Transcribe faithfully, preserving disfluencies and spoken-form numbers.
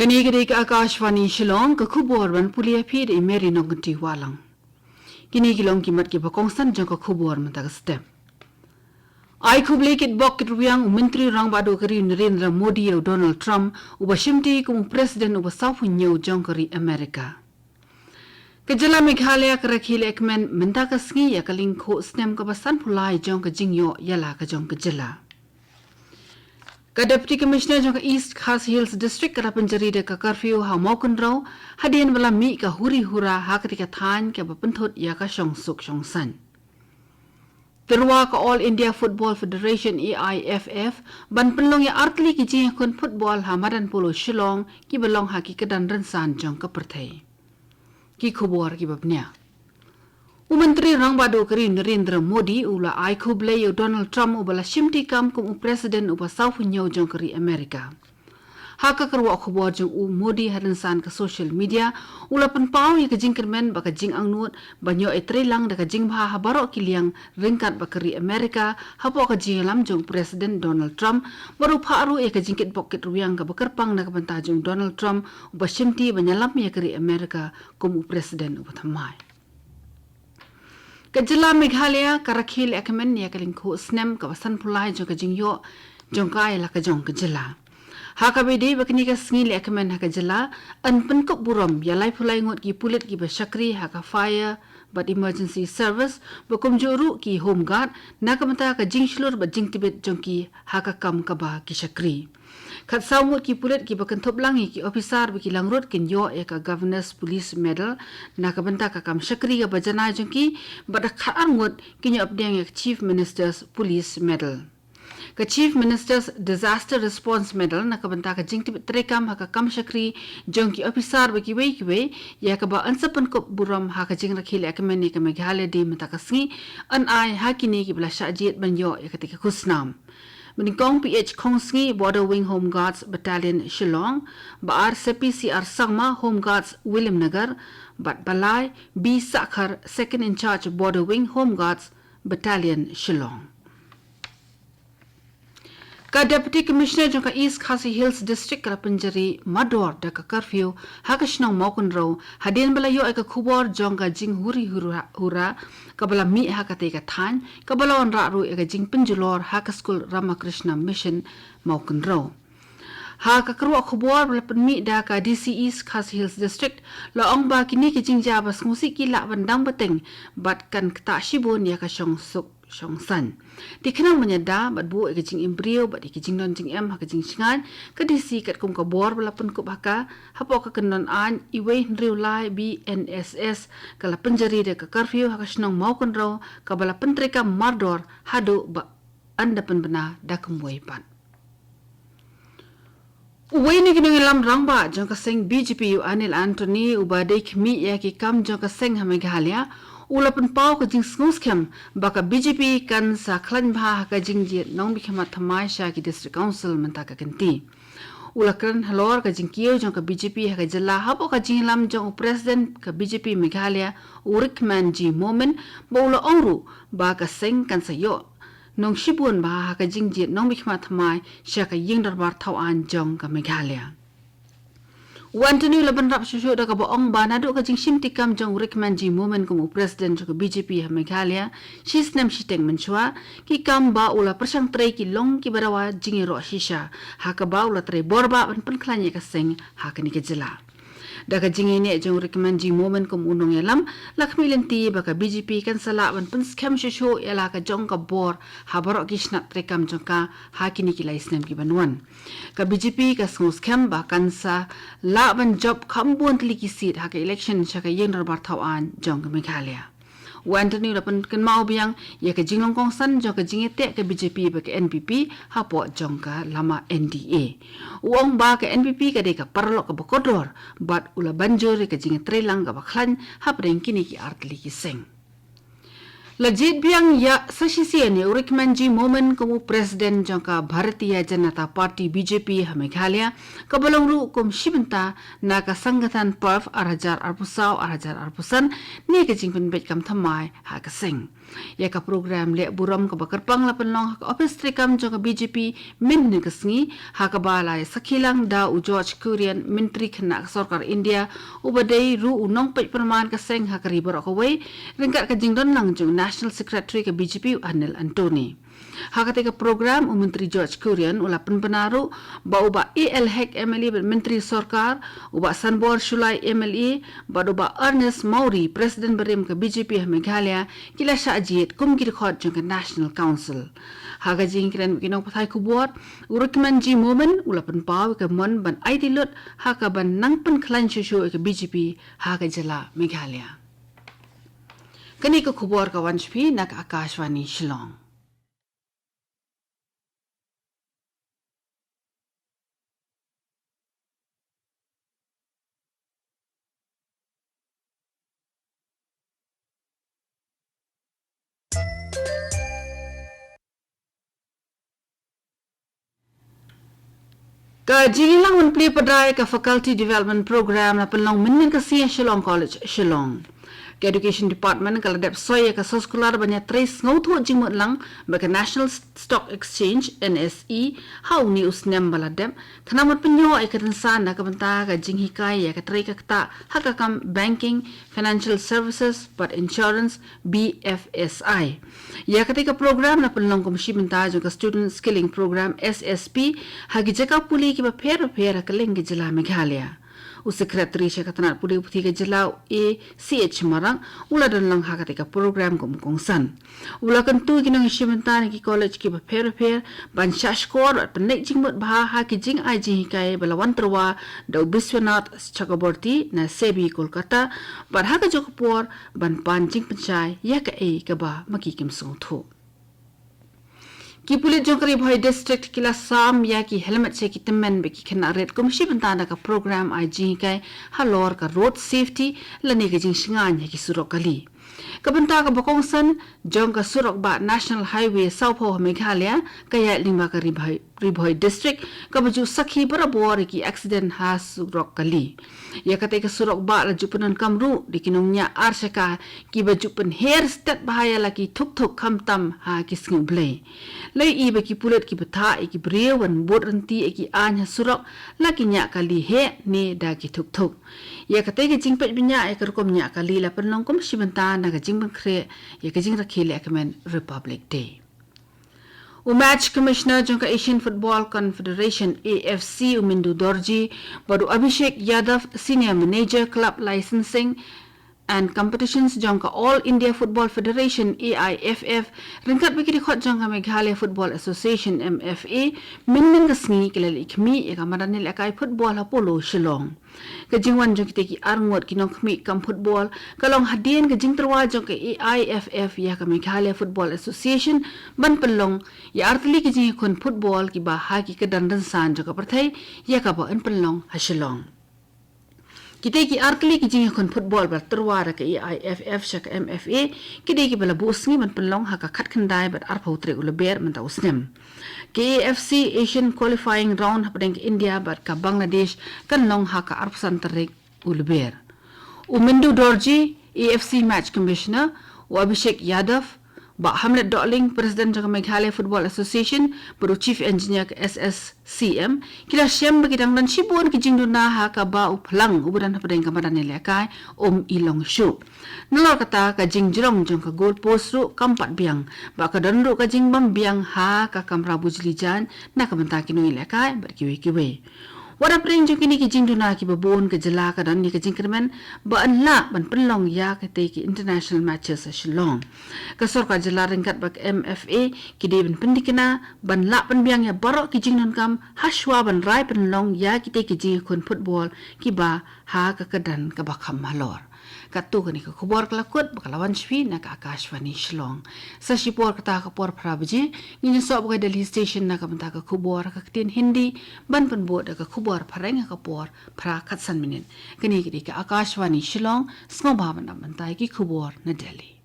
Kane ka dei ka Akashvani Shillong, ka khubor ban pule ïa phi da i Mary Nongkynti Wahlang. Kine ki long ki mat kiba kongsan jong ka khubor mynta ka step. Ai khublei kitbok kitrwiang u Myntri Rangbah Duh ka ri u Narendra Modi ïa u Donald Trump, uba shimti kum u President uba sawphew hynñiew jong ka ri Amerika. Ka jylla Meghalaya ka rakhe lehkmen mynta ka sngi ïa ka lyngkhuh snem kaba sanphew lai jong ka jingïoh ïa la ka jong ka jylla. Ka Deputy Commissioner jong ka East Khasi Hills District ka la pynjari da ka curfew ha Mawkynrew, hadien ba la mih ka huri hura ha katei ka thaiñ kaba pynthut ïa ka shongsuk shongsaiñ. Tyrwa ka All India Football Federation, A I F F, ban pynlong ïa artylli ki jingïakhun football ha madan polo Shillong kiba long ha ki kyrdan rynsan jong ka pyrthei. Ki khubor kiba bniah. U Myntri Rangbah Duh ka ri u Narendra Modi u la ai khublei ïa u Donald Trump uba la shimti kam kum u President uba sawphew hynñiew jong ka ri Amerika. Ha ka kyrwoh khubor jong u Modi ha rynsan ka social media, u la pynpaw ïa ka jingkyrmen ba ka jingangnud ban ïoh ïatreilang da ka jingbha ha baroh ki liang ryngkat bad ka ri Amerika, hapoh ka jingïalam jong u President Donald Trump, bad u phah ruh ïa ka jingkitbok kitrwiang kaba kyrpang na ka bynta jong u Donald Trump, uba shimti ban ïalam ïa ka ri Amerika kum u President uba thymmai. Ka jylla Meghalaya ka rakhe lehkmen ïa ka lyngkhuh snem kaba sanphew lai jong ka jingïoh jong ka ïa la ka jong ka jylla. Ha kaba ïadei bad kane ka sngi lehkmen ha ka jylla, yn pynkup burom ïa laiphew lai ngut ki pulit kiba shakri ha ka Fire bad Emergency Service, bad kumjuh ruh ki Home Guard, na ka bynta ka jingshlur bad jingtbit jong ki ha ka kam kaba ki shakri. Khatsaw ngut ki pulit kiba kynthup lang ïa ki ophisar bad ki langrut kin ïoh ïa ka Governor's Police Medal na ka bynta ka kam shakri kaba janai jong ki, bad da khatar ngut kin ïoh pdiang ïa ka Chief Minister's Police Medal. Ka Chief Minister's Disaster Response Medal na ka bynta ka jingtbit treikam ha ka kam shakri jong ki ophisar bad kiwei kiwei, ïa kaba yn sa pynkup burom ha ka jingrakhe lehkmen ïa ka Meghalaya Day mynta ka sngi, yn ai ha kine kiba la shah jied ban ïoh ïa katei ka khusnam. Ba nyngkong P H Khongsngi, Border Wing Home Guards Battalion Shillong, ba ar Sepi C R Sangma, Home Guards Williamnagar, bad ba lai B Sakhar, Second in Charge Border Wing Home Guards Battalion Shillong. Ka Deputy Commissioner jong ka East Khasi Hills District ka la pynjari mardor da ka curfew ha ka shnong Mawkynrew, hadien ba la ïoh ïa ka khubor jong ka jinghuri hura, hura kaba la mih ha katei ka thaiñ, kaba la wanrah ruh ïa ka jingpynjulor ha ka skul Ramakrishna Mission Mawkynrew. Ha ka kyrwoh khubor ba la pynmih da ka D C East Khasi Hills District, la ong ba kine ki jingjia ba sngewsih ki lah ban dang bteng, bad kan ktah shibun ïa ka shongsuk shongsaiñ. Te khnang ban ïada bad buh ïa ka jingim briew bad ïa ka jingdon jingem ha ka jingshngaiñ, ka D C katkum ka bor ba la pynkup ha ka, hapoh ka kyndon aiñ uwei hynriew lai B N S S, ka la pynjari da ka curfew ha ka shnong Mawkynrew, kaba la pyntreikam mardor haduh ba yn da pynbna da kumwei pat. Uwei na ki nongïalam rangbah jong ka seng B J P, u Anil Anthony, uba dei khmih ïa ki kam jong ka seng ha Meghalaya, u la pynpaw ka jingsngewskhem ba ka B J P kan sa khlaiñ bha ha ka jingjied nongmihkhmat thymmai sha ki District Council mynta ka kynti. U la kren halor ka jingkiew jong ka B J P ha ka jylla hapoh ka jingïalam jong u President ka B J P Meghalaya, u Rickman G Momin, ba u la ong ruh ba ka seng kan sa ïoh nongshibun bha ha ka jingjied nongmihkhmat thymmai sha ka ïing dorbar thaw aiñ jong ka Meghalaya. U Anthony u la bynrap shuh shuh da kaba ong ba naduh ka jingshim treikam jong u Rickman G Momin kum u President jong ka B J P ha Meghalaya, shisnem shiteng mynshuwa, ki kam ba u la pyrshang trei ki long kiba dawa jingïaroh shisha, ha kaba u la trei bor bha ban pynkhlaiñ ïa ka seng ha kane ka jylla. Da ka jingïaineh jong u Rickman G Momin kum u nongïalam, la khmih lynti ba ka B J P kan sa lah ban pynskhem shuh shuh ïa la ka jong ka bor ha baroh ki shnat treikam jong ka ha kine ki lai snem ki ban wan. Ka B J P ka sngewskhem ba kan sa lah ban jop kham bun tylli ki seat ha ka election sha ka ïing dorbar thaw aiñ jong ka Meghalaya. U Anthony u la pynkynmaw biang ïa ka jinglong kongsan jong ka jingïateh ka B J P bad ka N P P hapoh jong ka lama N D A. U ong ba ka N P P ka dei ka paralok kaba kordor, bad u la ban jur ïa ka jingïatreilang kaba khlaiñ hapdeng kine ki artylli ki seng. La jied biang ïa sa shisien ïa u Rickman G Momin kum u President jong ka Bharatiya Janata Party, B J P, ha Meghalaya, kaba long ruh kum shi bynta na ka Sangathan Parv ar hajar arphew saw ar hajar arphew san, ne ka jingpynbeit kam thymmai ha ka seng. Ïa ka program leh burom kaba kyrpang la pynlong ha ka ophis treikam jong ka B J P mynhynnin ka sngi, ha kaba la sakhi lang da u George Kurian, Myntri Khynnah ka Sorkar India, uba dei ruh u nongpeit pyrman ka seng ha ka ri baroh kawei, ryngkat ka jingdon lang jong u National Secretary ka B J P u Anil Antony. Ha katei ka program u Myntri George Kurian u la pynbna ruh ba u Bah A L Hek M L A bad Myntri Sorkar, u Bah Sanbor Shullai M L A bad u Bah Ernest Mawrie, President barim ka B J P ha Meghalaya, ki la shah jied kum ki dkhot jong ka National Council. Ha ka jingkren bad ki nongpathai khubor, u Rukman G Momin u la pynpaw ïa ka mon ban aiti lut ha kaban nang pynkhlaiñ shuh shuh ïa ka B J P ha ka jylla Meghalaya. Kane ka khubor ka wan sha phi na ka Akashvani Shillong. Ka jingïalang ban plie padai ka Faculty Development Program la pynlong mynhynnin ka sngi ha Shillong College, Shillong. Ka Education Department ka la dep soi ïa ka soskular ban ïatrei sngewthuh jingmut lang bad ka National Stock Exchange, N S E, ha une u snem ba la dep, khnang ban pynïoh ïa ka rynsan na ka bynta ka jinghikai ïa ka trei ka ktah ha ka kam banking, financial services bad insurance, B F S I. Ïa katei ka program la pynlong kum shi bynta jong ka Student Skilling Program, S S P, ha ki jaka pule kiba pher bapher ha kylleng ka jylla Meghalaya. U Secretary sha ka tnad pule puthi ka jylla, A C H Marak, u la don lang ha katei ka program kum u kongsan. U la kyntu ïa ki nongïashim bynta na ki college kiba pher bapher ban shah shkor bad pynleit jingmut bha ha ki jingai jinghikai ba la wan tyrwa da u Biswanath Chakraborty na SEBI Kolkata, bad ha kajuh ka por ban pan jingpynshai ïa kaei kaba ma ki kim sngewthuh. Ki pulit jong ka Ri Bhoi District ki la sam ïa ki helmet sha ki tymmen bad ki khynnah rit kum shi bynta na ka program ai jinghikai halor ka road safety lane ka jingshngaiñ ha ki surok kali. Ka bynta kaba kongsan jong ka surok bah National Highway sawphew ha Meghalaya, ka ïaid lyngba ka Ri Bhoi, Ri Bhoi District, kaba ju sakhi barabor ïa ki accident ha surok kali. Ïa katei ka surok bah la ju pyndonkam ruh da ki nongñiah ar shaka kiba ju pynher stet bha ïa la ki thuk thuk khamtam ha ki sngi U Blei. La ïohi ba ki pulit ki bthah ïa ki briew ban bud rynti ïa ki aiñ ha surok la ki ñiah kali heh ne da ki thuk thuk. Ïa katei ka jingpeit bniah ïa ka rukom ñiah kali la pynlong kum shi bynta na ka jingpynkhreh ïa ka jingrakhe lehkmen Republic Day. U Match Commissioner jong ka Asian Football Confederation, A F C, u Mindu Dorji, bad u Abhishek Yadav, Senior Manager, Club Licensing and Competitions jong ka All India Football Federation, A I F F, ryngkat bad ki dkhot jong ka Meghalaya Football Association, M F A, mynhynnin ka sngi ki la leit khmih ïa ka madan ïalehkai football ha Polo, Shillong. Ka jingwan jong kitei ki arngut ki nongkhmih kam football ka long hadien ka jingtyrwa jong ka A I F F ïa ka Meghalaya Football Association ban pynlong ïa artylli ki jingïakhun football kiba ha ki kyrdan rynsan jong ka pyrthei, ïa kaba yn pynlong ha Shillong. Kitei ki artylli ki jingïakhun football ba la tyrwa da ka A I F F sha ka M F A, ki dei kiba la buh sngi ban pynlong ha ka khatkhyndai bad arphew tarik u Lber mynta u snem. Ka A F C Asian Qualifying Round hapdeng ka India bad ka Bangladesh kan long ha ka arphew san tarik u Lber. U Mindu Dorji, A F C Match Commissioner, u Abhishek Yadav, Bah Hamlet Dohling, President jong ka Meghalaya Football Association, bad u Chief Engineer ka S S C M, ki la shem ba ki dang don shibun ki jingduna ha kaba u phlang uba don hapdeng ka madan ïalehkai um i long shuh. Nalor kata, ka jingjrong jong ka goal post ruh kam pat biang, bad ka don ruh ka jingbym biang ha ka kamra bujli jaiñ na ka bynta ki nongïalehkai bad kiwei kiwei. Wat hapdeng jong kine ki jingduna kiba bun, ka jylla ka don ïa ka jingkyrmen ba yn lah ban pynlong ïa kitei ki international matches ha Shillong. Ka sorkar jylla ryngkat bad ka M F A ki dei ban pynthikna ban lah pynbiang ïa baroh ki jingdonkam hashwa ban rai pynlong ïa kitei ki jingïakhun football kiba ha ka kyrdan kaba kham halor. Katto kane ka khubor ka la kut bad ka la wan sha phi na ka Akashvani Shillong. Sa shipor kata ha ka por phra baje ngin ïasoh bad ka Delhi Station na ka bynta ka khubor ha ka ktien Hindi, ban pynbud da ka khubor phareng ha ka por phra khatsan minit. Kane ka dei ka Akashvani Shillong, sngewbha ban ap bynta ïa ki khubor na Delhi.